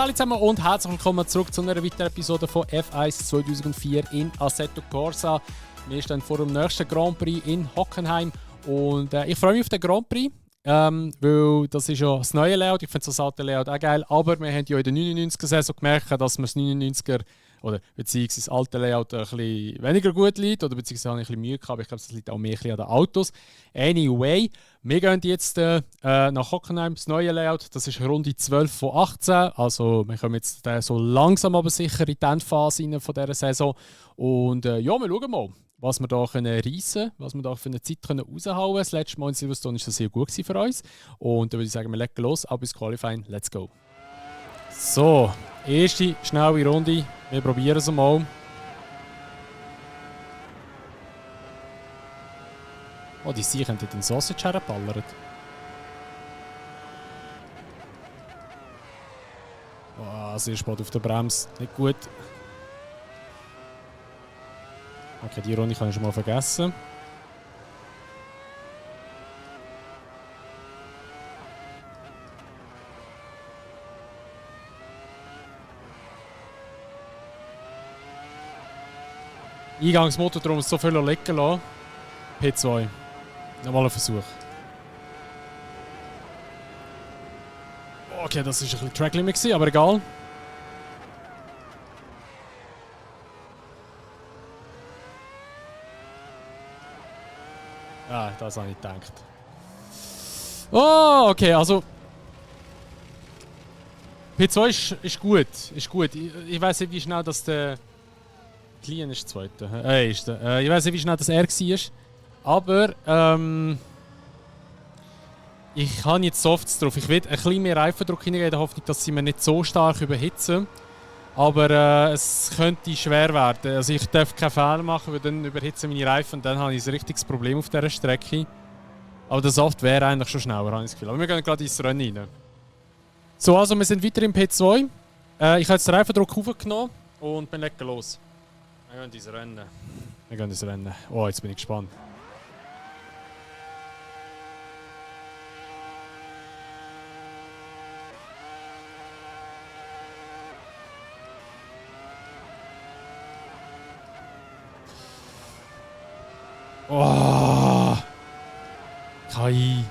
Hallo zusammen und herzlich willkommen zurück zu einer weiteren Episode von F1 2004 in Assetto Corsa. Wir stehen vor dem nächsten Grand Prix in Hockenheim und ich freue mich auf den Grand Prix, weil das ist ja das neue Layout. Ich finde das alte Layout auch geil, aber wir haben ja in der 99er-Saison gemerkt, dass wir das 99er oder beziehungsweise das alte Layout ein bisschen weniger gut liegt oder beziehungsweise habe ich ein bisschen Mühe gehabt, aber ich glaube, das liegt auch mehr an den Autos. Anyway, wir gehen jetzt nach Hockenheim, das neue Layout, das ist Runde 12 von 18, also wir kommen jetzt so langsam aber sicher in die Endphase rein von dieser Saison und ja, wir schauen mal, was wir da reissen können, was wir da für eine Zeit raushauen können. Das letzte Mal in Silverstone war das sehr gut für uns und dann würde ich sagen, wir legen los, ab ins Qualifying, let's go. So, erste schnelle Runde. Wir probieren es mal. Oh, die Siechen haben den Sausage hergeballert. Oh, sehr spät auf der Bremse. Nicht gut. Okay, die Runde kann ich schon mal vergessen. Eingangsmotor darum so viel liegen lassen. P2. Nochmal ein Versuch. Okay, das war ein bisschen Tracklimit, aber egal. Ah, das habe ich gedacht. Oh, okay, also... P2 ist gut. Ist gut. Ich weiß nicht, wie schnell das der... Klein ist der zweite. Ich weiß nicht, wie schnell das er war. Aber ich habe jetzt Softs drauf. Ich will ein bisschen mehr Reifendruck hineingeben, in der Hoffnung, dass sie mir nicht so stark überhitzen. Aber es könnte schwer werden. Also ich darf keinen Fehler machen, weil dann überhitzen meine Reifen und dann habe ich ein richtiges Problem auf dieser Strecke. Aber der Soft wäre eigentlich schon schneller, habe ich das Gefühl. Aber wir gehen gerade ins Rennen rein. So, also wir sind weiter im P2. Ich habe jetzt den Reifendruck hochgenommen und wir legen los. Wir gehen ins Rennen. Oh, jetzt bin ich gespannt. Oh! KI!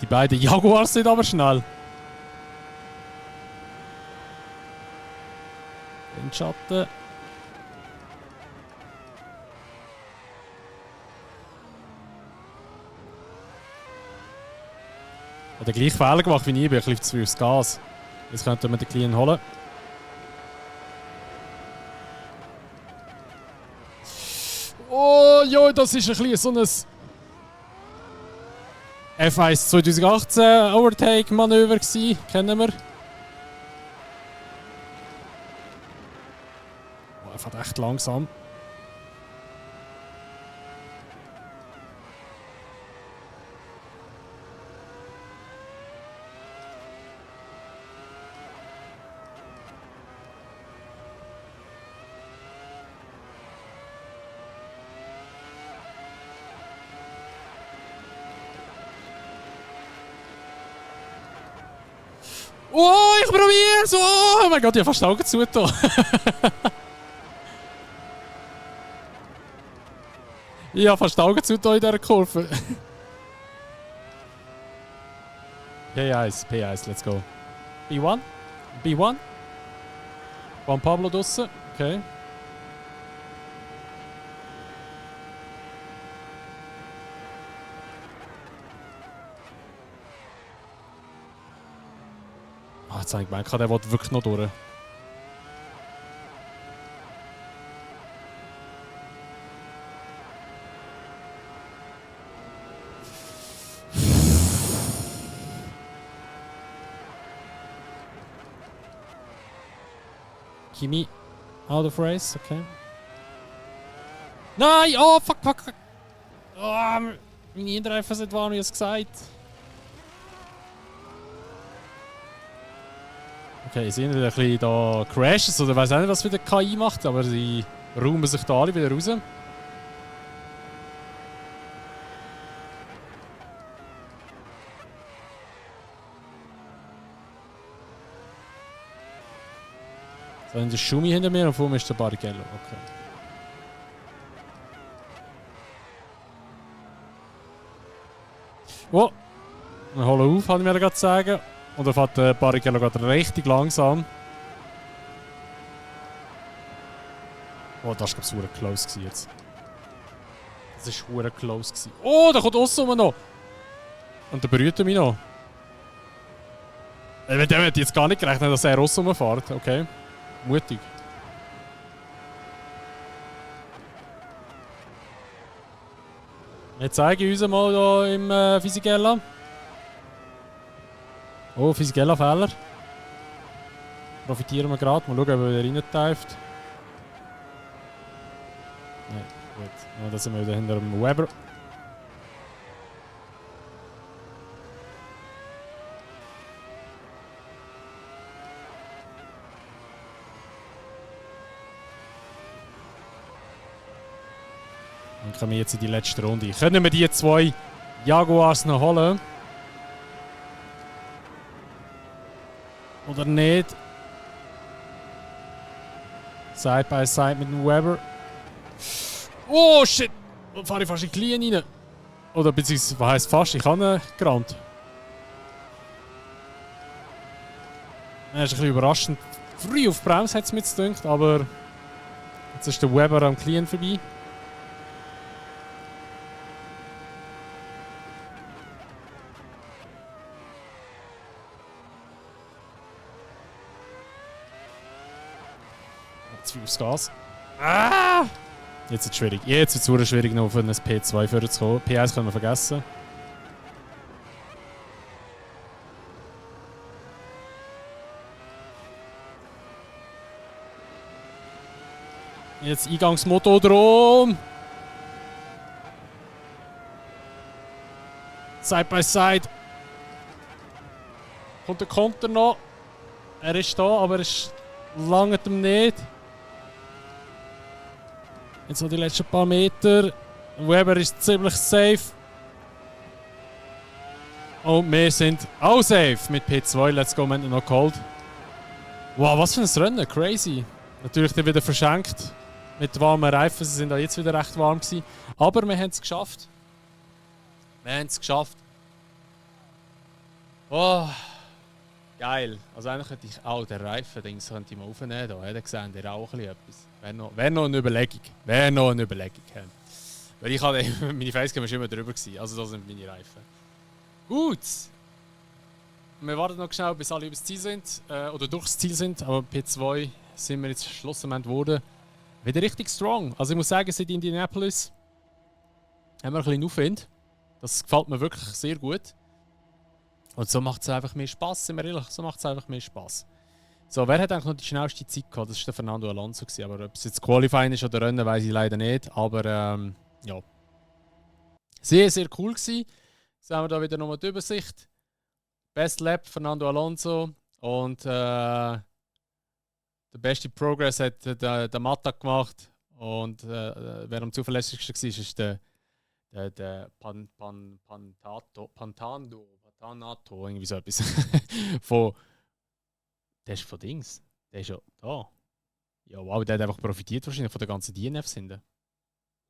Die beiden Jaguars sind aber schnell. Den Schatten. Hat den gleichen Fehler gemacht wie ich, bin ein bisschen zu viel aufs Gas. Jetzt könnten wir den Kleinen holen. Oh, ja, das ist ein bisschen so ein F1 2018 Overtake-Manöver gsi, kennen wir. Oh, er fährt echt langsam. Oh, ich probier's! Oh mein Gott, ich habe fast die Augen zugetan. Ich habe fast die Augen zugetan in dieser Kurve. P1, let's go. B1? B1? Juan Pablo draussen. Okay. Jetzt habe ich gemerkt, der will wirklich noch durch. Kimi out of race, okay. Nein! Oh, fuck! Oh, meine Hinterreifen sind warm, wie es gesagt. Okay, sie sind wieder ein bisschen da Crashes oder weiß auch nicht, was wieder KI macht, aber sie räumen sich da alle wieder raus. So, dann ist der Schumi hinter mir und vor mir ist der Barrichello. Okay. Oh! Wir holen auf, wollte ich mir gerade sagen. Und dann fährt der Barrichello gerade richtig langsam. Oh, das war glaube ich close jetzt. Das war close gewesen. Oh, da kommt Ossum noch! Und der berührt er mich noch. Mit dem hätte ich jetzt gar nicht gerechnet, dass er Ossum fährt. Okay. Mutig. Wir zeigen uns mal hier im Fisichella. Oh, Fisichella-Fehler. Profitieren wir gerade. Mal schauen, ob er wieder reintauft. Nein, gut. Ja, da sind wir wieder hinter dem Weber. Dann kommen wir jetzt in die letzte Runde. Können wir die zwei Jaguars noch holen? Oder nicht? Side by Side mit dem Weber. Oh shit! Da fahre ich fast in die Linie rein. Oder beziehungsweise, was heisst fast? Ich habe ihn gerammt. Er ist ein bisschen überraschend. Früh auf die Bremse hat es mir gedacht, aber jetzt ist der Weber am Klien vorbei. Zu viel aufs Gas. Ah! Jetzt wird es schwierig. Jetzt wird es schwierig, noch auf ein P2 zu kommen. P1 können wir vergessen. Jetzt Eingangsmotodrom. Side by Side. Kommt der Konter noch. Er ist da, aber er ist lange nicht. Jetzt noch die letzten paar Meter. Weber ist ziemlich safe. Und wir sind auch safe mit P2. Let's go, wir haben ihn noch geholt. Wow, was für ein Rennen. Crazy. Natürlich dann wieder verschenkt. Mit warmen Reifen. Sie sind auch jetzt wieder recht warm gewesen. Aber wir haben es geschafft. Wir haben es geschafft. Oh, geil. Also eigentlich könnte ich auch den Reifen-Dings mal aufnehmen. Da hätte ich gesehen, der auch ein etwas. Wäre noch eine Überlegung. Wäre noch eine Überlegung. Weil ich hatte, meine Facecam war immer drüber gewesen. Also das sind meine Reifen. Gut. Wir warten noch schnell, bis alle übers Ziel sind. Oder durchs Ziel sind. Aber P2 sind wir jetzt schlussendlich geworden. Wieder richtig strong. Also ich muss sagen, seit Indianapolis haben wir ein bisschen Aufwind. Das gefällt mir wirklich sehr gut. Und so macht es einfach mehr Spass, sind wir ehrlich. So macht es einfach mehr Spass. So, wer hat eigentlich noch die schnellste Zeit gehabt? Das war der Fernando Alonso. Aber ob es jetzt Qualifying ist oder Rennen, weiß ich leider nicht. Aber ja. Sehr, sehr cool gewesen. Jetzt haben wir da wieder nochmal die Übersicht. Best Lap Fernando Alonso. Und der beste Progress hat der Mata gemacht. Und wer am zuverlässigsten war, ist der Pantanato, irgendwie so etwas. Der ist von Dings. Der ist ja da. Ja, wow, der hat einfach profitiert wahrscheinlich von der ganzen DNFs hinten.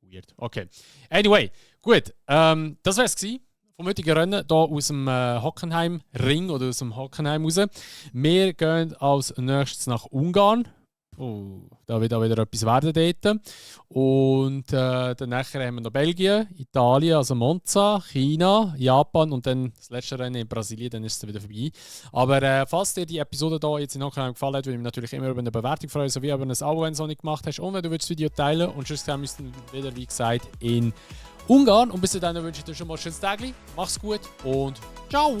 Weird. Okay. Anyway, gut. Das wäre es vom heutigen Rennen hier aus dem Hockenheim-Ring oder aus dem Hockenheim raus. Wir gehen als nächstes nach Ungarn. Oh, da wird auch wieder etwas werden dort. Und dann haben wir noch Belgien, Italien, also Monza, China, Japan und dann das letzte Rennen in Brasilien, dann ist es wieder vorbei. Aber falls dir die Episode hier jetzt in Hockenheim gefallen hat, würde ich mich natürlich immer über eine Bewertung freuen, sowie über ein Abo, wenn du es noch nicht gemacht hast. Und wenn du das Video teilen und sonst sehen wir uns wieder, wie gesagt, in Ungarn. Und bis dahin wünsche ich dir schon mal ein schönes Tag. Mach's gut und ciao!